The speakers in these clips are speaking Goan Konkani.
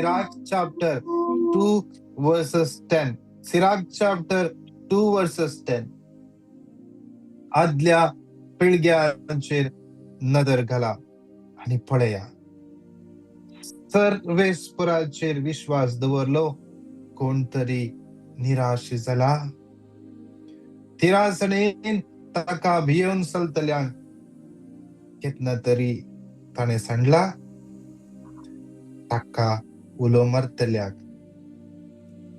Sirach chapter 2 verses 10. Sirach chapter 2 verses 10. आदल्या पिळग्यांचेर नदर घाला आनी पळया, सर्वेस्पराचेर विश्वास दवरलो कोण तरी निराश जाला. तिरासणेन ताका भियेवन चलतल्यांक केन्ना तरी ताणें सांडला, ताका उलो मारतल्याक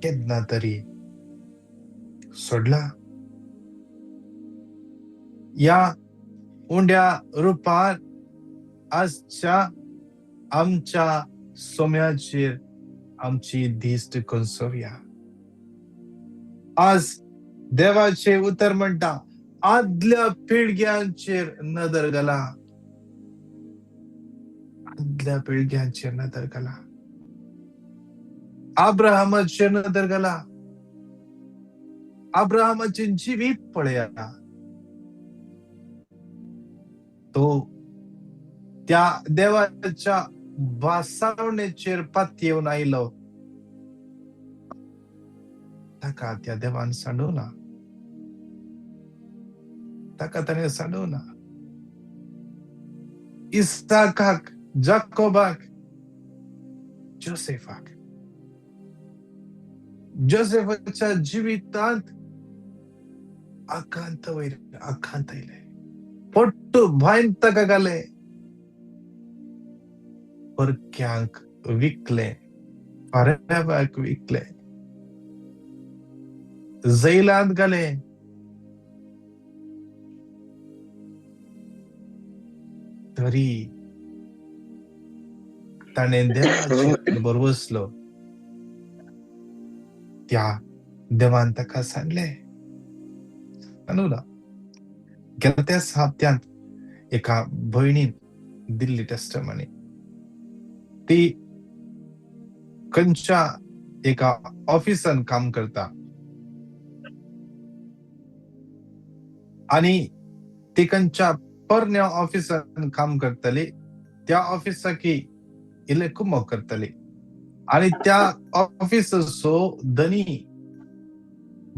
केन्ना तरी सोडला. ह्या उंड्या रुपान आजच्या आमच्या सोम्याचेर आमची दिश्ट कोसोवया. आज देवाचे उतर म्हणटा, आदल्या पिळग्यांचेर नदर घाला, आदल्या पिळग्यांचेर नदर घाला, अब्राहमाचेर नदर घाला, अब्राहमाचें जिवीत पळया. तो त्या देवाच्या भासावणेचेर पातयेवन आयलो, ताका त्या देवान सांडूना, ताका ताणें सांडूना. इसाकाक, जाकोबाक, जोसेफाक, जोसेफाच्या जिवितांत आकांत वयर आकांत आयले, पोट्टू भायन ताका घाले, परक्यांक विकले, फाराक विकले, जैलांत घाले. तरी ताणें देवाचेर भरवसलो. त्या देवान ताका सांगले, सांडूना. गेल्या त्याच हप्त्यांत एका भयणीन दिल्ली टेस्टमनी, ती खंयच्या एका ऑफिसान काम करता आनी ती खंयच्या पोरण्या ऑफिसान काम करतली, त्या ऑफिसाकी इल्ले कुमक करतली आनी त्या ऑफिसाचो धनी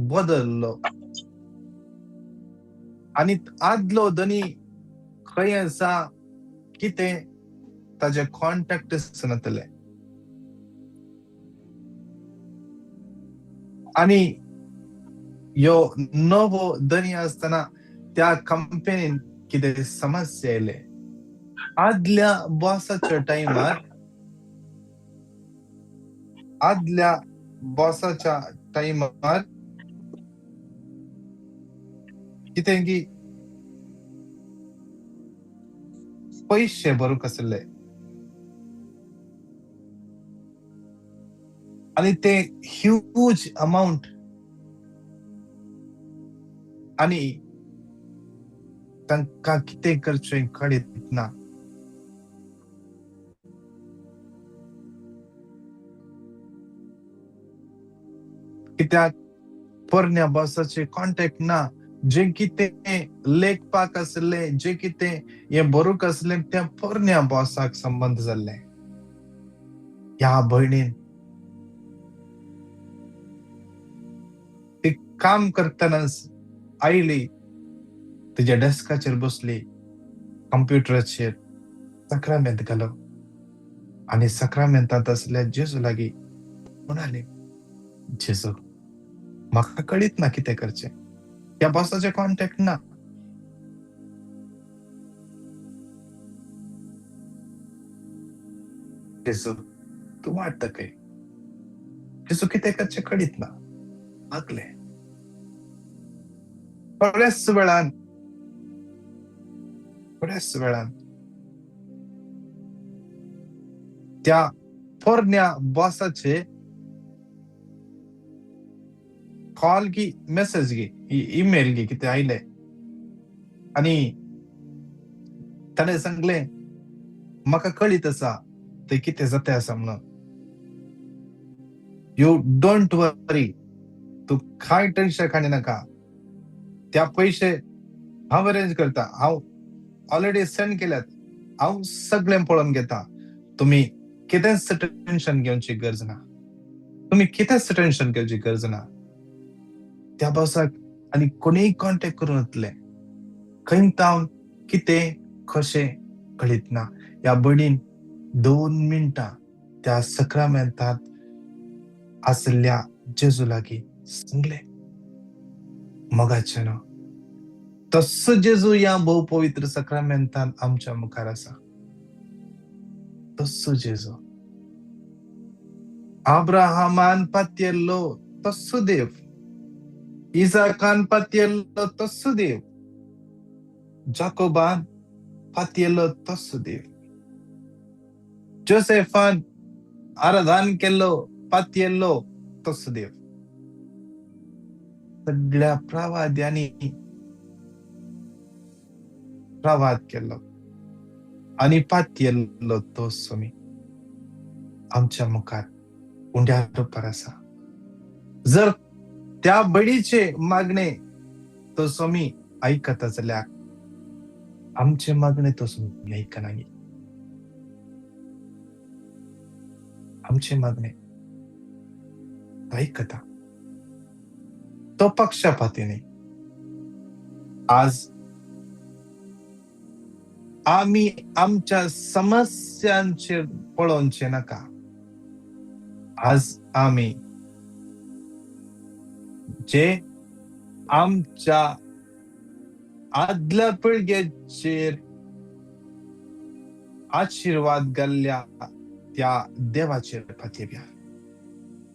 बदल्लो आनी आदलो धनी खंय आसा कितें ताजे कॉन्टॅक्ट नातले आनी यो नवो धनी आसतना त्या कंपनीन कितें समस्या आयले. आदल्या बॉसाच्या टायमार, आदल्या बॉसाच्या टायमार कितें की पयशे भरूंक आसले आनी ते ह्यूज अमाउंट आनी तांकां कितें करचें कळीत ना. कित्याक पोरण्या बॉसाचे कॉन्टॅक्ट ना, जे कितें लेखपाक आसले, जे कितें हें बरोवंक आसलें त्या पोरण्या बॉसाक संबंद जाल्ले. ह्या भयणीन ती काम करतनाच आयली, तिच्या डेस्काचेर बसली, कंप्युटराचेर साक्रामेंत घालो आनी साक्रामेंतांत आसल्या जेजू लागीं म्हणाली, जेजू म्हाका कळीत ना कितें करचें, त्या बॉसाचे कॉन्टॅक्ट ना. जेजू तूं वाट दाखय, जेजू कितें करचें कळीत ना. मागलें. थोड्याच वेळान, थोड्याच वेळान त्या पोरण्या बॉसाचे कॉल की मेसेज गी ईमेल गी कितें आयले आनी ताणें सांगलें, म्हाका कळीत आसा ते कितें जाता आसा म्हणून, you don't वरी, तूं कांय टेन्शन काडूं नाका, त्या पयशे हांव अरेंज करता, हांव ऑलरेडी सेंड केल्यात, हांव सगळें पळोवन घेता, तुमी कितेंच टेन्शन घेवची गरज ना, तुमी कितेंच टेन्शन घेवची गरज ना. त्या बसाक आनी कोणीय कॉन्टेक्ट करूं येतले, खंय तावन कितें कशें कळीत ना. ह्या भयणीन 2 मिनटां त्या सक्रामेंतांत आशिल्ल्या जेजू लागीं सांगलें. मोगाचें न्हू, तस्सो जेजू ह्या भोव पवित्र सक्रामेंतांत आमच्या मुखार आसा. तस्सो जेजू आब्राहामान पातयेल्लो तस्सो देव, इजाकान पातयेल्लो तस्सो देव, जाकोबान पातयेल्लो तस्सो देव, जोसेफान आराधन केल्लो पातयेल्लो तस्सो देव. सगळ्या प्रवाद्यांनी प्रवाद केल्लो आनी पातयेल्लो तो स्वामी आमच्या मुखार उंड्या रुपार आसा. जर त्या बडीचे मागणे तो स्वामी आयकता जाल्यार आमचे मागणे तो स्वामी आयकना. आमचे मागणे आयकता, तो पक्षपाती न्ही. आज आमी आमच्या समस्यांचेर पळोवचें नाका. आज आमी जे आमच्या आदल्या पिळगेचेर आशिर्वाद घाल्ल्या त्या देवाचेर पातयेवया,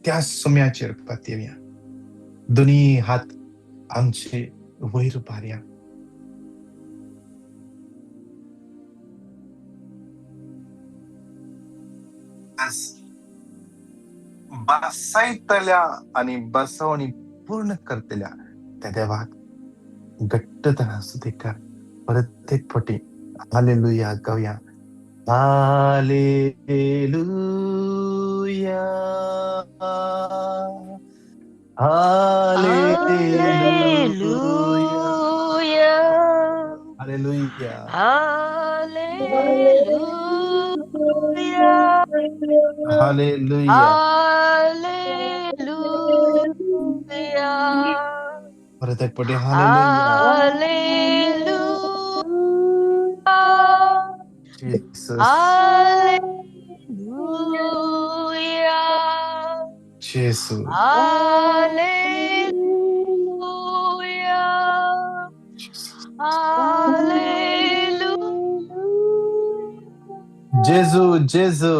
त्या सुम्याचेर पातयेवया. दोनी हात आमचे वयर पारया. आज बसयतल्या आनी बसवणी पूर्ण करतल्या त्या देवाक घट्टतना सुदेकार परत एक फावटी हालेलुया गावया. हालेलुया, हालेलुया, हालेलुया, हालेलुया. परत एक फावटी hallelujah. Jesus. Jesus. Gesù, Gesù.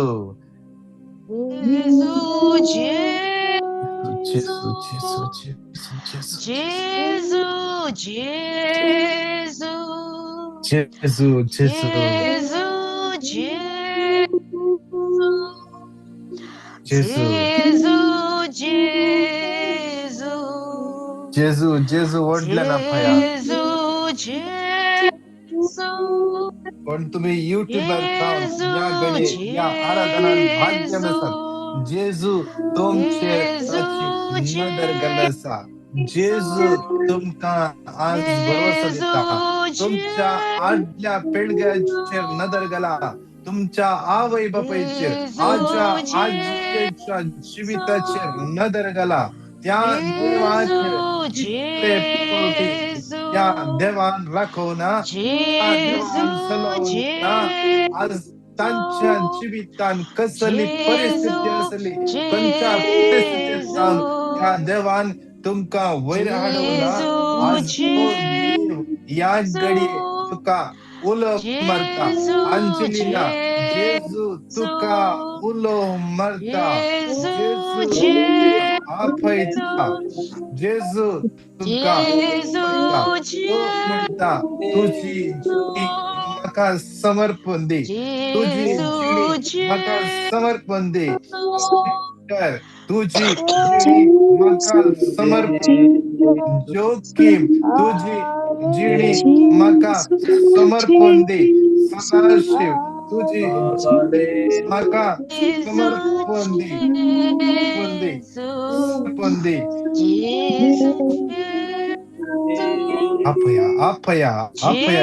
Gesù, Gesù, Gesù, Gesù. Gesù, Gesù. Gesù. Gesù, Gesù व्हडल्या नाफाया. पण तुम्ही युट्यूबार जावन ह्या घडये ह्या आराधनान भाग्य आसात. जेजू तुमचे ताची नदर घाल्ली आसा. जेजू तुमकां आज भरवसो दिता. तुमच्या आदल्या पिळग्याचेर नदर घाला, तुमच्या आवय बापायचेर, आजा आजयेच्या जिविताचेर नदर घाला. त्या देवाचेर कितले फावटी त्या देवान राखोवना, त्या देवान चलोवना. आज तांच्या जिवितान कसली परिस्थिती आसली, खंयच्या परिस्थितींतल्यान त्या देवान तुमकां वयर हाडवना. आज तो देव ह्या घडये तुका उलो मारता. अंजलिना, जेजू तुका उलो मारता. जेजू आपयता. जेजू तुका आपयता. तो म्हणटा तुजी जिणी म्हाका समर्पण दी, तुजी जिणी म्हाका समर्पण दी, तुजी जिणी म्हाका समर्पण. जोकीम, तुजी जिणी म्हाका समर्पण दी. सदाशिव, तुजी म्हाका समर्पण दी, समर्पण दी, समर्पण दी. आपया, आपया, आपया.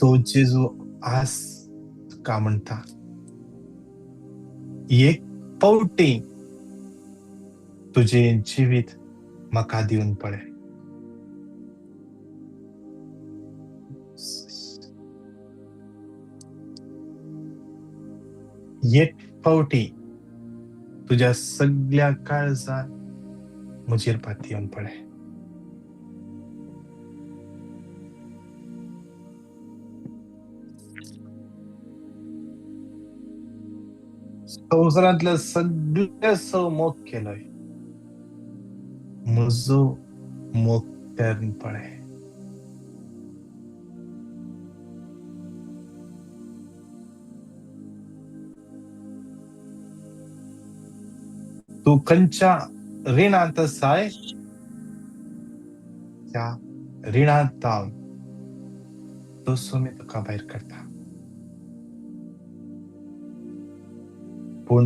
तो जेजू आज तुका म्हणटा, एक पावटी तुजें जिवीत म्हाका दिवन पळय. एक पावटी तुज्या सगळ्या काळजान म्हजेर पातयेवन पळय. संवसारांतल्या सगळ्याचो मोग केलोय, म्हजो मोग करून पळय. तूं खंयच्या रिणांत आसाय त्या रिणांत जावन तो स्वामी तुका भायर काडटा. पूण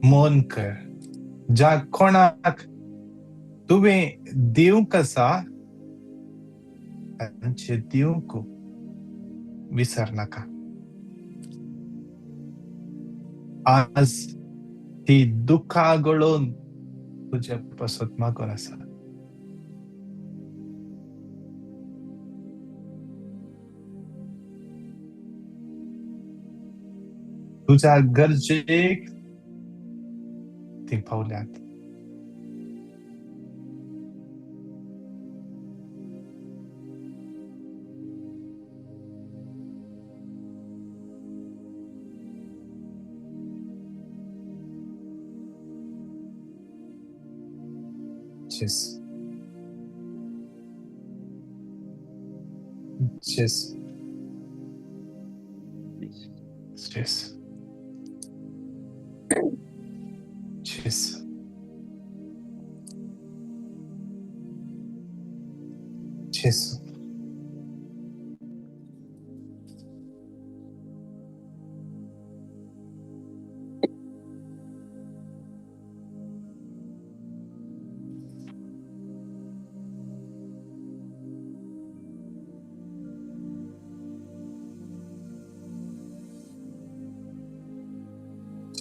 मन कर, ज्या कोणाक तुवें दिवंक आसा तांचे दिवंक विसरनाका. आज ती दुख्खां गळोवन तुजे पासत मागून आसा. तुज्या गरजेक ती पावल्यात. Just, just, just, just, just.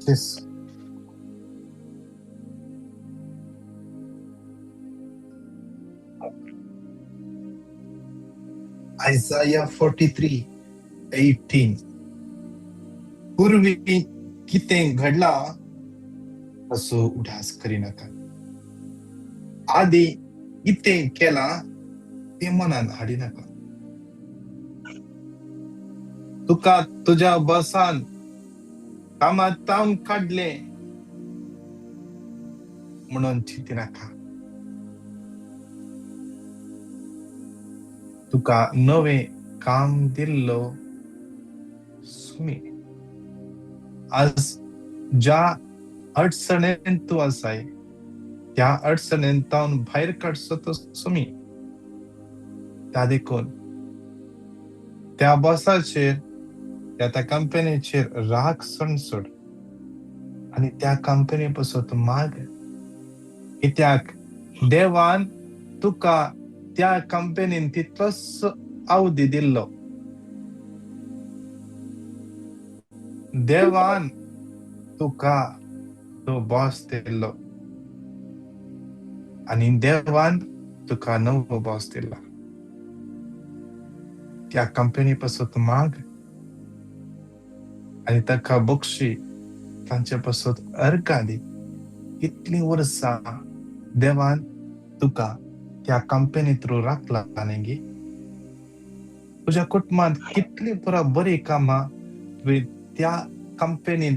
Yes. Isaiah 43:18. पूर्वी कितें घडलां असो उडास करिनाका, आदी कितें केलां तें मनान हाडिनाका. तुका तुज्या बसान कामातावन काडलें म्हणून चिंतिनाका. तुका नवें काम दिल्लो सुमी. आज ज्या अडचणेन तूं आसाय त्या अडचणेन तावन भायर काडचो तो सुमी. त्या देखून त्या बॉसाचेर त्या त्या कंपनीचेर राग सोड आनी त्या कंपनी पासून माग, कित्याक देवान तुका त्या कंपनीन तितलोच अवधी दिल्लो. देवान तुका तो बॉस दिल्लो आनी देवान तुका नवो बॉस दिला. त्या कंपनी पासून माग आनी ताका बक्षी, तांचे पासून अर्गां दी. कितलीं वर्सां देवान तुका त्या कंपनी थ्रू राखला न्ही? तुज्या कुटुंबांत कितली पुरा बरी कामां तुवें त्या कंपनीन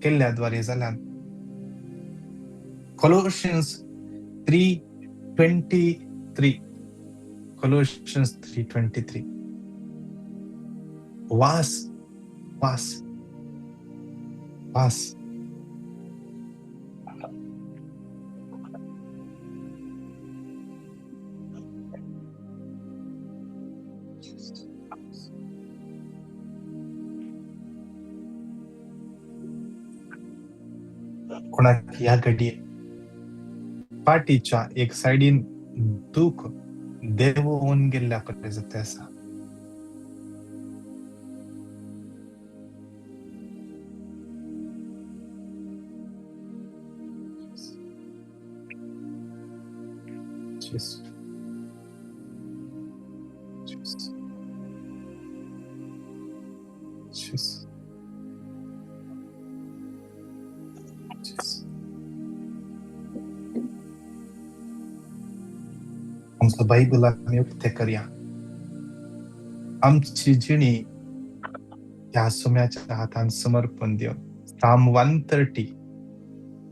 केल्ल्या द्वारे जाल्यान. Colossians 3:23. Colossians 3:23. वास वास वास. कोणाक ह्या घडये पाटीच्या एक सायडीन दूख देवून गेल्ल्या परी आसा. आमचो बायबल आमी उक्तें करया. आमची जिणी ह्या सुम्याच्या हातान समर्पण दिवन साम 130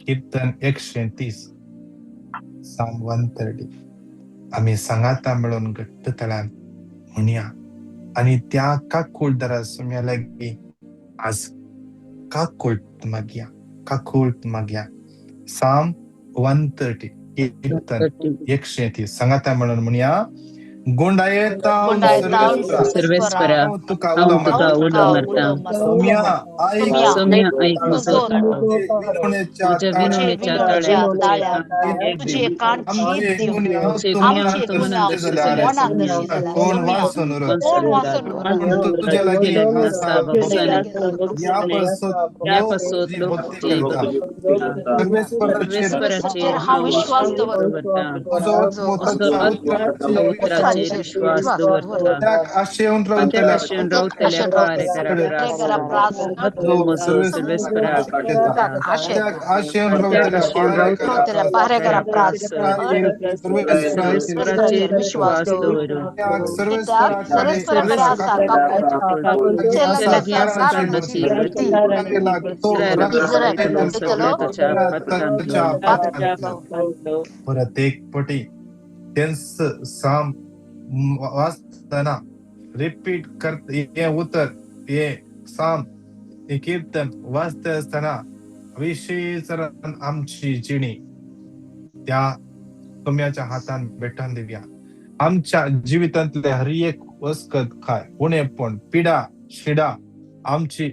कीर्तन 130 साम 130 आमी सांगाता मेळून घट्ट तळ्यान म्हणया आनी त्या काकुळदारा सुम्या लागीं आज काकुळट मागया, काकुळट मागया. साम 130 कीर्तन 130 सांगाता म्हणून म्हणया. गुंडायता सर्वेस्परा तुका हांव तुका उलो मारता, सोम्या आयक सोम्या आयक म्हजो ताळो, तुज्या विनवणेच्या ताळ्याक तुजे कान आमचे छेद गुन्यांव आमचे तूं गुन्यांव मनान तूं मनान दर्शी जाल्यार दर्शी जाल्यार कोण वाचून उरत? कोण वाचून पूण तुज्या लागीं तुज्या आसा लागीं भोगसणे. भोगसणे. ह्या पासत ह्या लोक पासत तुजी लोक भक्ती तुजी करता. भक्ती करता. सर्वेस्पराचेर सर्वेस्पराचेर हांव हांव विश्वास विश्वास दवरतां. दवरतां, म्हजो आत्मो म्हजो ताच्या आत्मो उतराचेर उतराचेर विश्वास दवरता. त्याक आशेवन त्या रावतल्या आशेन रावतल्या पारेकरा प्रास म्हजो म्हजो सर्वेस्पराक सर्वेस्पराक येता. त्याक आशेवन रावतल्या रावतल्या पारेकरा पारेकरा प्रास सर्वेस्पराचेर सर्वेस्पराचेर विश्वास दवरू. त्याक सर्वेस्पराक सर्वेस्पराकडे आसा काकूट. लागीं आसा लागीं आसा कारणाची कारणाची भरती. भरती. इस्रायलाक तो इस्रायलाक राखयतलो सगळ्या ताच्या ताच्या पातकांतलो. पातकांतलो. परत एक पटी तेंच साम वाचतना रिपीट करत हें उतर हें साम हें कीर्तन वाचता आसतना विशेश आमची जिणी त्या सोम्याच्या हातान भेटोवन दिवया. आमच्या जिवितांतले हर एक वस्कत काय उणेपण पिडा शिडा आमची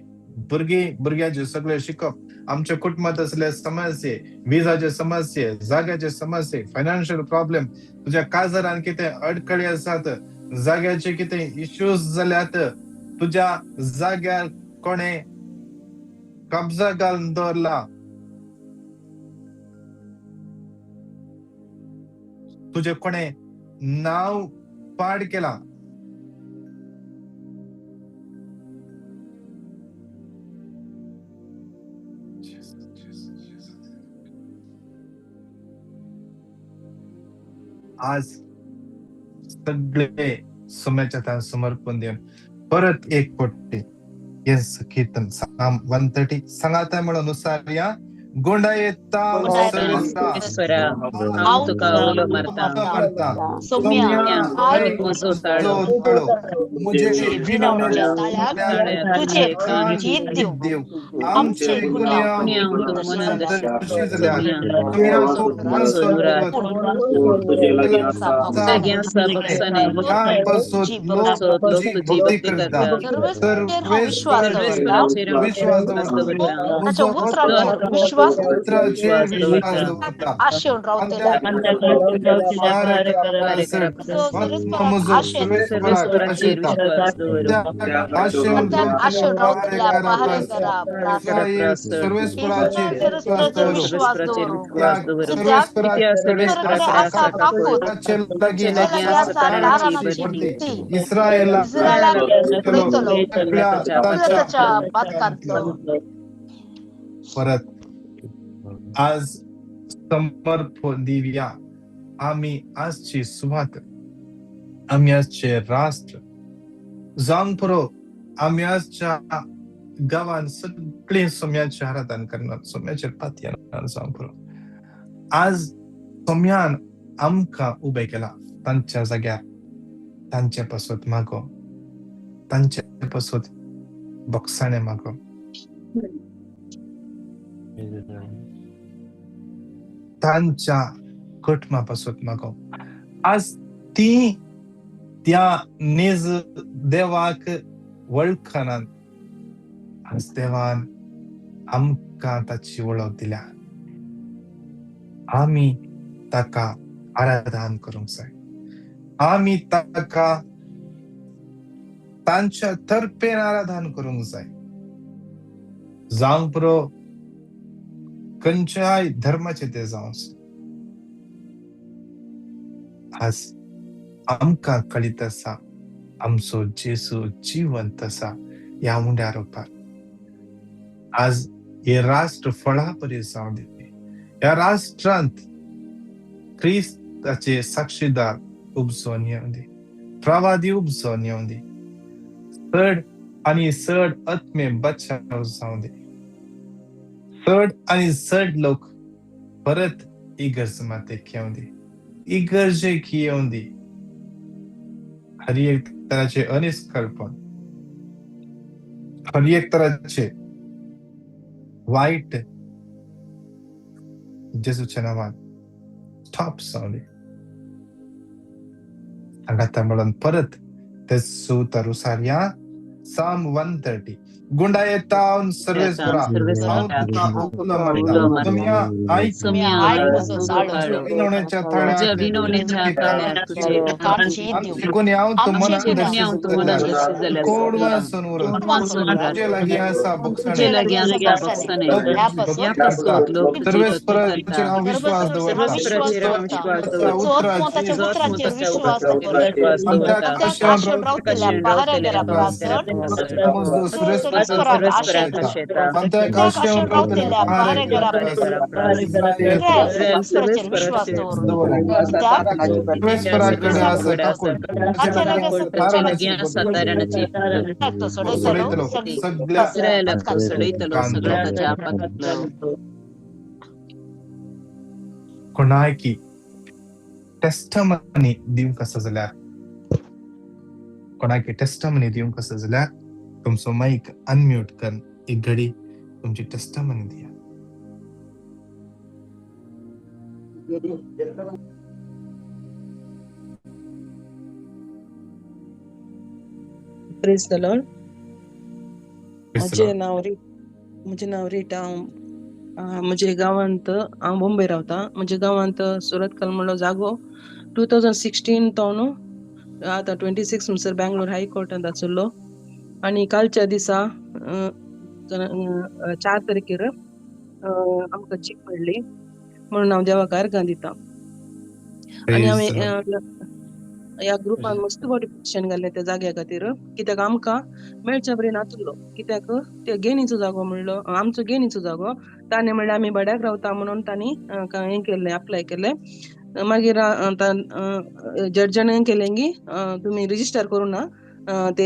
भुरगीं भुरग्यांचे सगळे शिकप आमच्या कुटुंबात असले समस्ये विजाचे समस्ये जाग्याचे समस्ये फायनान्शियल प्रॉब्लेम तुज्या काजरान कितें अडखळी आसात जाग्याचे कितें इश्यूज जाल्यात तुज्या जाग्यार कोणें कब्जा घालून दवरला तुजें कोणें नांव पाड केलां आज सगळे सोम्याच्या हातान समर्पण दिवन परत एक पट्टी हें कीर्तन साम 130 सांगाता म्हणून नुसार गुंडायता सर्वेस्परा सर्वेस्परा हांव तुका उलो मारता, मारता. सोम्या सोम्या आयक म्हजो ताळो, ताळो म्हजे विनवणेच्या विनवणेच्या ताळ्याक ताळ्याक तुजे कान छेद दिवं. देव आमचे गुन्यांव गुन्यांव तूं मनान दर्शी जाल्यार सोम्या सोम्या तूं वाचून उरात. लागीं लागीं आसा भोगसणे. ह्या पासत लोक पासत लोक तुजी तुजी भक्ती भक्ती करता. करता. सर्वेस्पराचेर हांव विश्वास सर्वेस्पराचेर दवरतां. सर्वेस्पराचेर हांव विश्वास विश्वास दवरता. दवरता. ताच्या म्हजो उतराचेर आत्मो विश्वास उतराचेर विश्वास विश्वास दवरता. दवरता. आशेवन रावतल्या पारेकरा म्हजो आशेन सर्वेस्पराक सर्वेस्पराचेर आशेता. विश्वास दवरू. त्याक आशेवन त्याक आशेवन रावतल्या रावतल्या पारेकरा पारेकरा प्रास इस्रायल सर्वेस्पराचेर विश्वास सर्वेस्पराचेर दवरू. विश्वास सर्वेस्पराचेर दवरू. विश्वास दवरू. कित्याक कित्याक सर्वेस्पराकडे सर्वेस्पराकडे आसा आसा काकूट. ताचे लागीं ताचे लागीं लागीं आसा आसा कारणाची कारणाची भरती. भरती. इस्रायलाक इस्रायलाक उडयतलो उडयतलो सगळ्या ताच्या ताच्या ताच्या पातकांतलो. परत आज समर्पण दिवया. आमी आजची सुवात आमी आजचे राष्ट्र जावन पुरो आमी आजच्या गांवान सगळीं सोम्याच्या आराधन करनात सोम्याचेर पातयेनात जावन पुरो आज सोम्यान आमकां उबें केलां तांच्या जाग्यार तांचे पासत मागो तांचे पासत बोगसाणें मागो तांच्या कुटुंबा पासत मागो. आज ती त्या नीज देवाक वळखनात. आज देवान आमकां ताची वळख दिल्या. आमी ताका आराधन करूंक जाय. आमी ताका तांच्या तर्फेन आराधन करूंक जाय. जावंक पुरो खंयच्याय धर्माचे ते जावं. आज आमकां कळीत आसा आमचो जेजू जिवंत आसा ह्या उंड्या रोपार. आज हे राष्ट्र फळा परी जावं दी. ह्या राष्ट्रांत क्रिस्ताचे साक्षीदार उपजोन येवं दी, प्रवादी उपजोन येवं दी, चड आनी चड आत्मे बचाव जावं दी, चड आनी चड लोक परत इगर्ज मातेक येवं दी, इगर्जेक येवं दी. हर एक तराचे अनिस्कल्पन, हर एक तराचे वायट जेजूच्या नांवान स्टॉप जावं दी. हांगा म्हणून परत तेजू रुसार Psalm 130. गुंडायेतावन सर्वेस्परा हांव तुका उलो मारता, तुमया आयक विनवणेच्या थाळ्याक आमचे गुन्यांव तूं मनान दर्शी जाल्यार कोण वासून उरत तुजे लागीं आसा भोगसणें. सर्वेस्पराचेर हांव विश्वास दवरतां, उतराचेर कोणायकी टेस्टमनी दिवंक आसा जाल्यार, कोणाकी टेस्टमनी दिवंक आसा जाल्यार तुमचो मायक अनम्यूट कर, एक घडी तुमची टेस्टमनी दिया. Praise the Lord. म्हजें नांव रिटा. हांव म्हजे गांवांत, हांव बॉम्बे रावता. म्हज्या गांवांत सुरतकल म्हणलो जागो 2016 तो न्हू आतां 26 म्हणसर बँगलोर हायकोर्टांत आसलो. आनी कालच्या दिसा 4 तारखेर आमकां चीक पडली म्हणून हांव देवाक अर्गां दिता. आनी हांवें ह्या ग्रुपान मस्त फावटी पिटिशन घाल्लें त्या जाग्या खातीर, कित्याक आमकां मेळच्या बरें नातलो, कित्याक ते गेनीचो जागो म्हणलो, आमचो गेनीचो जागो. ताणें म्हणलें आमी भाड्याक रावता म्हणून तांणी हें केल्लें, अप्लाय केलें. मागीर आतां जड्जान हें केलें की तुमी रजिस्टर करूं ना ते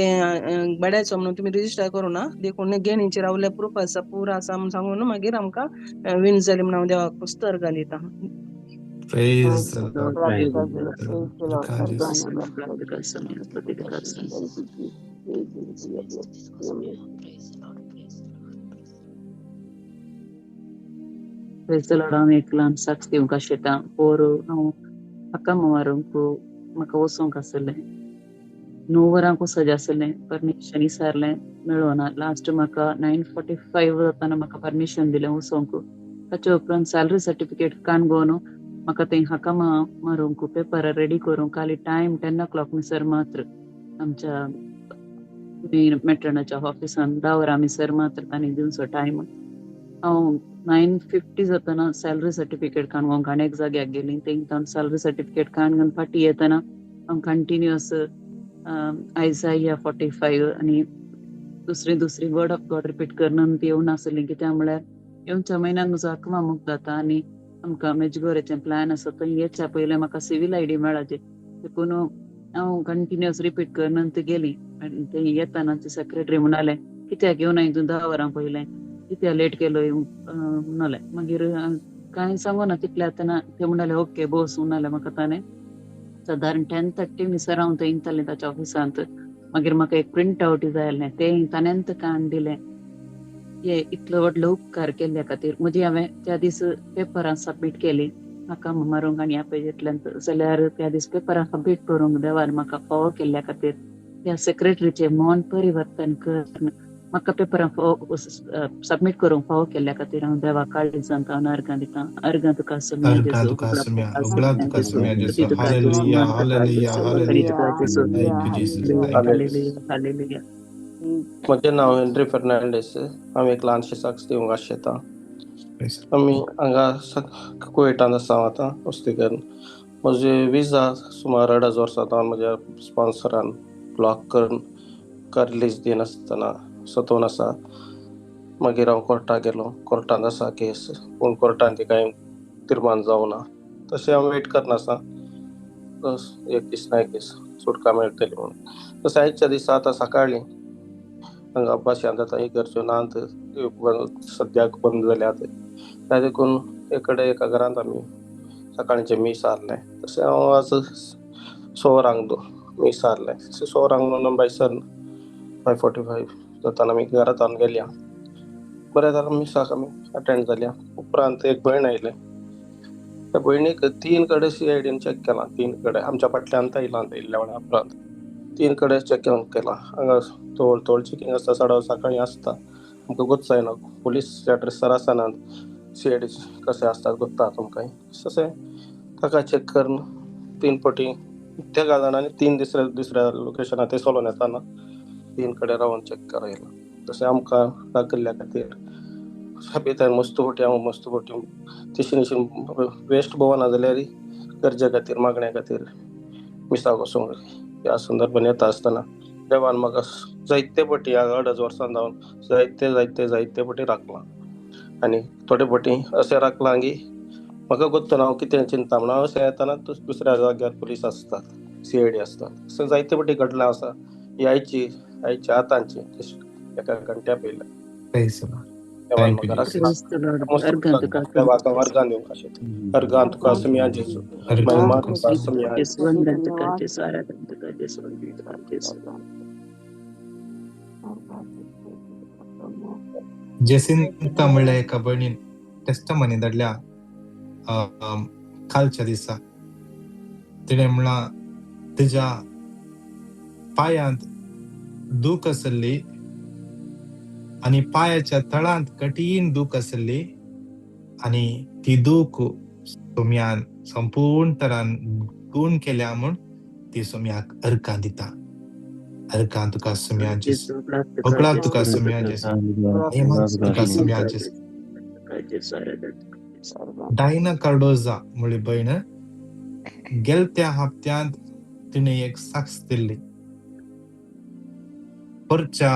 भाड्याचो म्हणून, तुमी रजिस्टर करूं ना, देखून गेनीचेर रावल्या प्रूफ आसा, पुरा आसा म्हणून सांगून मागीर आमकां विन जाली म्हणून हांव देवाक मस्त अर्गां दिता. Praise the Lord. Praise the Lord. हांव एक ल्हान साक्ष दिवंक आशेतां. पोर हांव हक्का मारूंक म्हाका वचूंक आसलें, 9 वरांक वचपाचें आसलें, परमिशन विचारलें मेळोना. लास्ट म्हाका 9:45 जाताना म्हाका परमिशन दिलें वचोंक. ताच्या उपरांत सॅलरी सर्टिफिकेट काणगोन म्हाका थंय हाका मारूंक पेपर रेडी करूंक खाली टायम 10 o'clock मिसर मात्र आमच्या मेन मेट्रनाच्या ऑफिसान 10 वरां मिसर मात्र तांणी दिवचो टायम. हांव 9:50 जाताना सॅलरी सर्टिफिकेट काणगोंक आनी एक जाग्याक गेली. थंय तावन सॅलरी सर्टिफिकेट काणगोन फाटीं येतना हांव कंटिन्युअस आयजाया 45 आनी दुसरी दुसरी वर्ड ऑफ गॉड रिपीट करून येवन आसली. कित्याक म्हळ्यार येवच्या म्हयन्याक म्हजो आत्मा मुक्त जाता आनी आमकां मेजगोरेचें प्लॅन आसा. थंय येच्या पयलें म्हाका सिवील आयडी मेळाचे, देखून हांव कंटिन्युअस रिपीट करून गेली. आनी थंय येताना ती सेक्रेटरी म्हणाले कित्याक येवनाय तूं 10 वरां पयलें, कित्याक लेट केलो म्हणाले. मागीर कांय सांगूना तितलें आतां ते म्हणाले ओके बोस म्हणाले म्हाका. ताणें सादारण 10:30 मिसर हांव थंय येतालें ताच्या ऑफिसांत. मागीर म्हाका एक प्रिंट आवट जाय आसलें, तें ताणेंच काडून दिलें. हे इतलो व्हडलो उपकार केल्ल्या खातीर म्हजी हांवें त्या दीस पेपरां सबमीट केली म्हाका मारूंक आनी ह्या पेजींतल्यान, जाल्यार त्या दीस पेपरां सबमीट करूंक देवान म्हाका फावो केल्ल्या खातीर त्या सेक्रेटरीचें मन परिवर्तन कर म्हाका पेपरां सबमीट करूंक फावो केल्ल्या खातीर हांव देवा काळजांत हांव अर्गां दितां. अर्गां तुका सोम्या अर्गां जेजू, तुका उगडास सोम्या, तुका उगडास सोम्या तुका जेजू, सोम्या स्तुती जेजू. तुका जेजू, हालेलुया, मान तुका हालेलुया, जेजू, बरी हालेलुया. तुका जेजू. Thank you Jesus, thank you. Hallelujah, hallelujah. म्हजें नांव हेनरी फेर्नांडीस. हांव एक ल्हानशें साक्ष दिवंक आशेतां. Praise. आमी हांगा कुवेटांत आसा हांव आतां वस्ती करून. म्हजे विजा सुमार 2.5 वर्सां जावन म्हज्या स्पॉन्सरान ब्लॉक करून रिलीज दिनासतना सतोवन आसा. मागीर हांव कोर्टाक गेलो. कोर्टांत आसा केस, पूण कोर्टान ती कांय तिर्मान जावना. तशें हांव वेट करना आसा, एक दीस ना एक दीस सुटका मेळटली म्हणून. तशें आयच्या दिसा आतां सकाळीं हांगा भाशेंत आतां इगर्ज्यो नात, सद्याक बंद जाल्यात. त्या देखून एक कडेन एका घरांत आमी सकाळचें मीस आहलें. तशें हांव आज 6 वरांक मीस आहलें. 6 वरांक म्हणून भायसर 5:45 जाताना आमी घरांत गेल्या. बरें जालें, मिसाक आमी अटेंड जाल्या. उपरांत एक भयण आयलें. त्या भयणीक 3 कडेन CIDन चॅक केलां. 3 कडेन आमच्या फाटल्यान आयलां, येयल्ल्या उपरांत 3 कडेन चॅकिंग केलां. हांगा तोळ तोळ चॅकिंग आसता, 7:30 सकाळीं आसता. आमकां गोत जायना, पोलीस ड्रेसार आसनात, CID कशें आसतात गोत्ता तुमकां. तशें ताका चॅक करून 3 पटी त्या जाणांनी 3 दुसऱ्या दुसऱ्या लोकेशनार ते सोलोन येताना 3 कडेन रावन चॅक करायला. तशें आमकां दाखयल्ल्या खातीर साबेतान मस्त फावटी हांव मस्त फावटी तशी तशी वेस्ट भोवना जाल्यार गरजे खातीर मागण्या खातीर मिसाक वचूंक ह्या संदर्भान येता आसतना देवान म्हाका जायते पटी ह्या 2.5 वर्सां जावन जायते जायते जायते पटी राखलां. आनी थोडे पटी अशें राखलां की म्हाका गोत्तो ना हांव कितें चिंता म्हणून. अशें येताना दुसऱ्या जाग्यार पुलीस आसतात, CID आसतात. अशें जायते पटी घडलां आसा. ही आयची आयच्या आतांची एका घंट्या पयलें. Praise the Lord. देवान Thank you, म्हाका Jesus. राखलां. Praise the Lord. अर्गां तुका देवाक हांव अर्गां दिवंक आशेतां. अर्गां तुका सोम्या जेजू, अर्गां महिमा तुका तुका सोम्या. सोम्या. जेजू, वंदन तुका जेजू, आराधन तुका जेजू, वंदन तुका जेजू. जेसिंता म्हणल्या एका भयणीन टेस्टमनी धाडल्या कालच्या दिसा. तिणें म्हणलां तिज्या पांयांत दूख आसली आनी पांयाच्या तळांत कठीण दूख आसली आनी ती दूख सोम्यान संपूर्ण तरान गुण केल्या म्हूण ती सोम्याक अर्गां दिता. अर्गां तुका सोम्या जेजू, जेजू, उगडास तुका उगडास जेजू, तुका सोम्या जेजू, महिमा तुका सोम्या जेजू. तुका जेजू, आराधन तुका जेजू. डायना कार्डोजा म्हळी भयण गेलत्या हप्त्यांत तिणें एक साक्ष दिल्ली. परच्या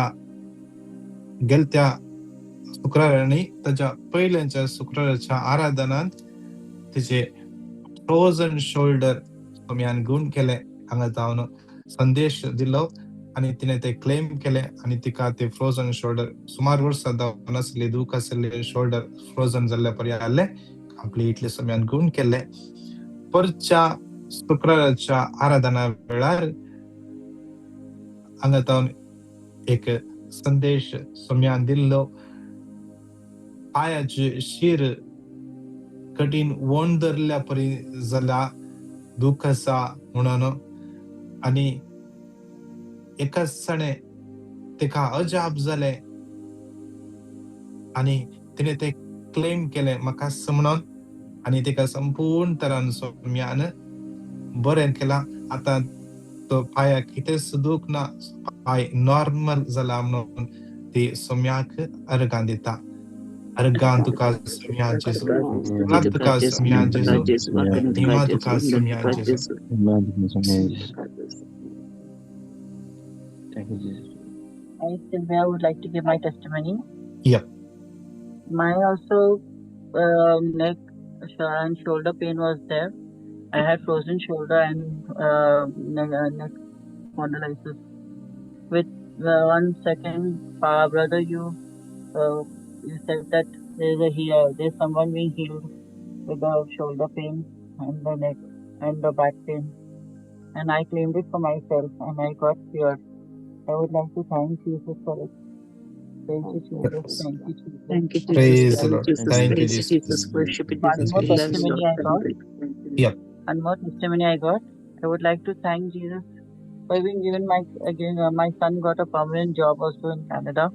गेलत्या शुक्रारांनी ताच्या पयल्याच्या शुक्राराच्या आराधनांत तिचे फ्रोजन शोल्डर सोम्यान गुण केले. हांगा जावन संदेश दिलो आनी तिणें ते क्लेम केले आनी तिका ते फ्रोजन शोल्डर सुमार वर्सां जावन आसली दूख आसली शोल्डर फ्रोजन जाल्ल्या परी आहले कंप्लिटली सोम्यान गुण केले. परच्या शुक्राराच्या आराधना वेळार हांगा जावन एक संदेश सोम्यान दिल्लो. पांयाची शीर कठीण वण धरल्या परी जाल्या, दूख आसा म्हणून. आनी एकाच सणे तिका अजाप जालें आनी तिणें तें क्लेम केलें म्हाका म्हणून. आनी तिका संपूर्ण तरान सोम्यान बरें केलां. आतां तो पांयाक कितेंच दूख ना, पांय नॉर्मल जाला म्हणून ती सोम्याक अर्गां दिता. अर्गां तुका सोम्या जेजू, उगडास तुका सोम्या जेजू, महिमा तुका सोम्या जेजू. Thank you, Jesus. I, Sylvia, would like to give my testimony. Yep. My also neck and shoulder pain was there. I had frozen shoulder and neck spondylosis. With 1 second, brother, you said that there's a there's someone being healed with the shoulder pain and the neck and the back pain, and I claimed it for myself and I got cured. I would like to thank Jesus for it. Thank you, Jesus. Thank you, Jesus. Thank you, Jesus. Praise the Thank Lord. you, Jesus. Thank you, Praise you, Jesus. Jesus. Worship you, One Jesus. more We love you, testimony Lord. I got. Yep. One more testimony I got. I would like to thank Jesus for being given my, again, my son got a permanent job also in Canada.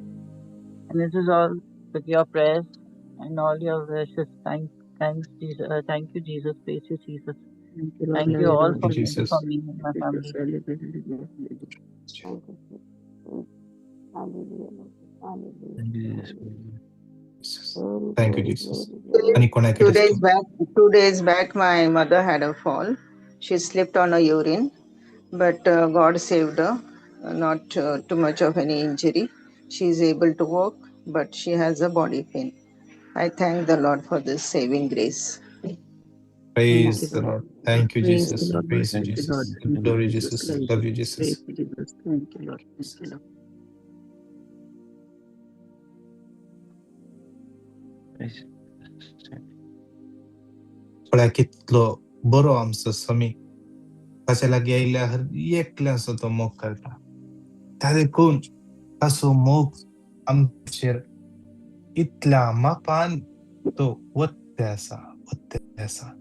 And this is all with your prayers and all your wishes. Thanks, Jesus. Thank you, Jesus. Praise you, Jesus. Thank you, Lord. Thank you all Thank for you, praying Jesus. for me and my family. Thank you, Jesus. Hallelujah, Lord. Hallelujah. Glory, Thank you, glory, Jesus. glory, glory. आनी कोणाक Two days back, 2 days back, my mother had a fall. She slipped on a urine, but God saved her. Not too much of any injury. She is able to walk, but she has a body pain. I thank the Lord for this saving grace. Praise Thank the you, Lord. Lord. Thank you, Praise the Jesus. Lord. Praise you, Thank you, Jesus. Lord. Thank you, Glory, Jesus. Jesus. Thank Love you. you, Jesus. Praise you, Jesus. Thank you, Lord. Thank you, Lord. पळया कितलो बरो आमचो समी ताच्या लागीं आयिल्ल्या हर एकल्याचो तो मोग करता. त्या देखून ताचो मोग आमचेर इतल्या मापान तो वत्ते आसा, वत्ते आसा,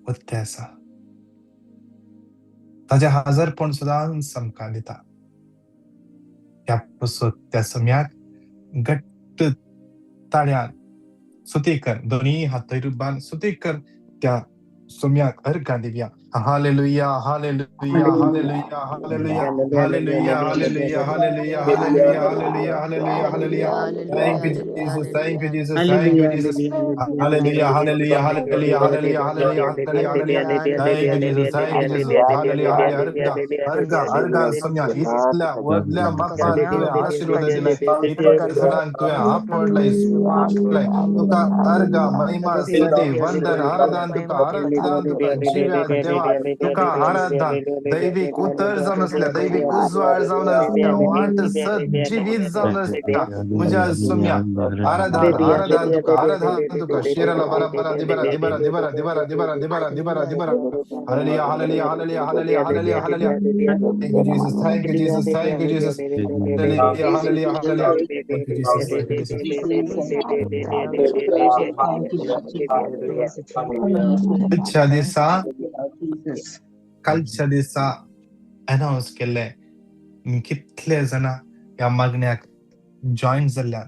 वत्ते आसा. ताजें हाजरपण सदांच आमकां दिता. त्या पासत त्या सम्याक घट्ट ताळ्यान स्तुती कर, दोन्ही हात बांद स्तुती कर, त्या सोम्याक अर्घां दिवया. Hallelujah, hallelujah, hallelujah, hallelujah, hallelujah, hallelujah, hallelujah, hallelujah, hallelujah, hallelujah, hallelujah. Thank you, Jesus. Thank you, Jesus. Thank you, Jesus. Hallelujah, hallelujah, hallelujah, hallelujah, hallelujah, hallelujah, hallelujah. Thank you, Jesus. Thank you, Jesus. Hallelujah, hallelujah. अर्घा, अर्घा, अर्घा सोम्या इतल्या व्हडल्या मापान तुवें आशिर्वाद दिलाय, इतल्या जाणांक तुवें आपडलाय, स्पर्शलाय. तुका अर्घा, महिमा, स्तुती, वंदन, आराधन तुका, आराधन तुका, जिव्या देवा तुका आराधन. दैवीक उतर जावन आसल्या, दैवीक उजवाड जावन आसता, वाट सत जिवीत जावन आसता म्हज्या सोम्या. आराधन, आराधन तुका, आराधन तुका. शिराला बरा बरा दिबरा दिबरा दिबरा दिबरा दिबरा दिबरा दिबरा दिबरा. Hallelujah, hallelujah, hallelujah, hallelujah, hallelujah, hallelujah. Thank you, Jesus. Thank you, Jesus. Thank you, Jesus. Hallelujah, hallelujah, hallelujah. Thank you, Jesus. Thank you, Jesus. Thank you, Lord Jesus. कालच्या दिसा, Jesus. कालच्या दिसा अनावन्स केल्लें, कितले जाणां ह्या मागण्याक जॉयन जाल्ल्यान.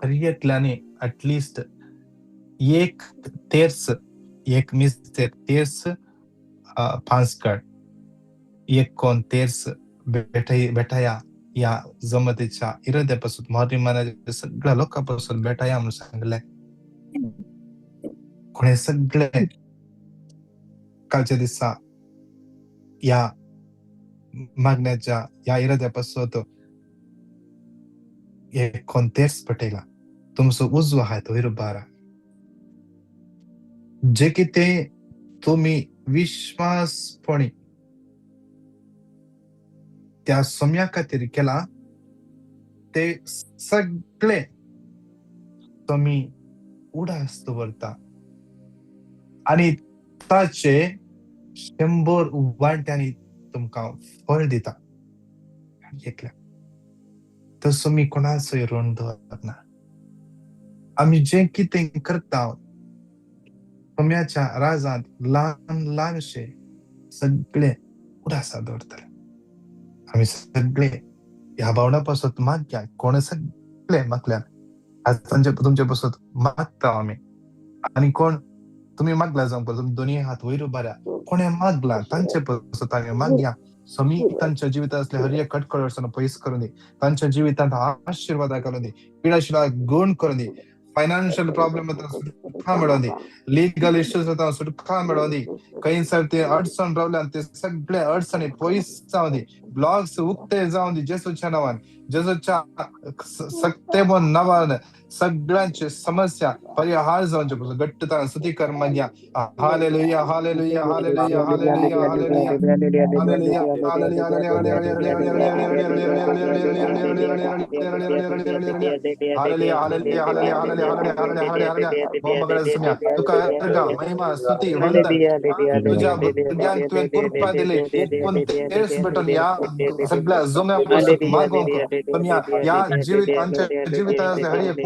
हर एकल्यांनी एटलिस्ट एक तेर्स, एक मिस्तेर तेर्स पांचकड, एक कोण तेर्स भेटय भेटया ह्या जमतीच्या इराद्या पासून, मोरी मनाच्या सगळ्या लोकां पासून भेटया म्हणून सांगलें. कोणे सगळे कालच्या दिसा ह्या मागण्याच्या ह्या इराद्या पासून एक कोण तेर्स पेटयला. तुमचो उजवो हात वयर उबारा. जे कितें तुमी विश्वासपणी त्या सोम्या खातीर केला ते सगळे तुमी उडास दवरता आनी ताचे 100 वांट्यांनी तुमकां फळ दिता. एकल्या तसो मी कोणाचोय ऋण दवरना. आमी जें कितें करता सोम्याच्या राजांत ल्हान ल्हानशे सगळे उडासा दवरतले. आमी सगळे ह्या भावना पासत मागया. कोण सगळे मागल्या आज तांचे तुमचे पासत मागता आमी. आनी कोण तुमी मागला जावंक तुमी दोनूय हात वयर उबारा. कोणें मागला तांचे पासत आमी मागया. स्वामी तांच्या जिवितांत असले हर एक कटकट पयस करून दी, तांच्या जिवितांत आशिर्वादा करून दी, पिडाशिला गुण करून दी, फायनान्शियल प्रॉब्लेम सुटका मेळोवन दी, लिगल इश्यूज सुटका मेळोवन दी, खंयसर ते अडचण रावल्या ते सगळे अडचणी पयस जावन दी, ब्लॉक्स उक्ते जावन दी जेसूच्या नांवान. जेसूच्या सक्तेबोन नांवान सगळ्यांची समस्या परिहार जावचे पसून घट्टतान स्तुती कर मागया. Hallelujah, hallelujah, hallelujah, hallelujah, hallelujah, hallelujah, hallelujah, hallelujah, hallelujah, hallelujah, hallelujah, hallelujah, hallelujah. मोमगळ सुन्या तुका अर्घ, महिमा, स्तुती, वंदन. तुझ्या भुरग्यांक तुवें कृपा दिली एकूण तेर्स भेटून ह्या सगळ्या जोम्या पासून मागोवंक. तुमी ह्या जिवीत आमच्या जिवितांतले हर एक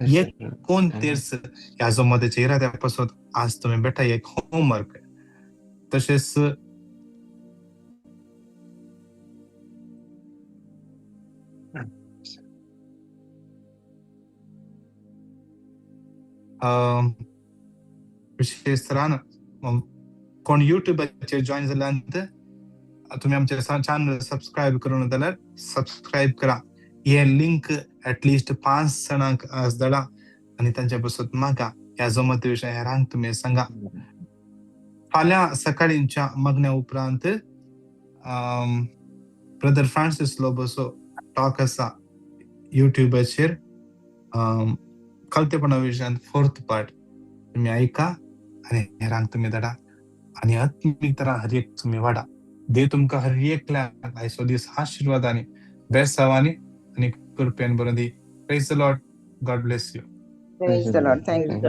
एक कोण तेर्स ह्या जोमतेच्या इराद्या पासून आज तुमी बेटा एक होमवर्क. तशेंच विशेष तरान कोण युट्यूबाचेर जॉईन जाल्यार तुमी आमचे चॅनल सबस्क्रायब करून जाल्यार सबस्क्रायब करा. हे लिंक एटलिस्ट 5 जाणांक आज धाडा आनी तांच्या पासून मागा ह्या जमते विशय हेरांक तुमी सांगा. फाल्यां सकाळींच्या मागण्या उपरांत ब्रदर फ्रांसीस लोबोचो टॉक आसा युट्यूबाचेर कलतेपणा विशयांत 4th part तुमी आयका आनी हेरांक तुमी धाडा आनी आत्मीक तरा हर एक तुमी वाडा. देव तुमकां हर एकल्याक आयचो दीस आशिर्वादांनी बेसावांनी आनी कृपेन बरोवन दी. Praise the Lord. God bless you. Praise the Lord. Thank you.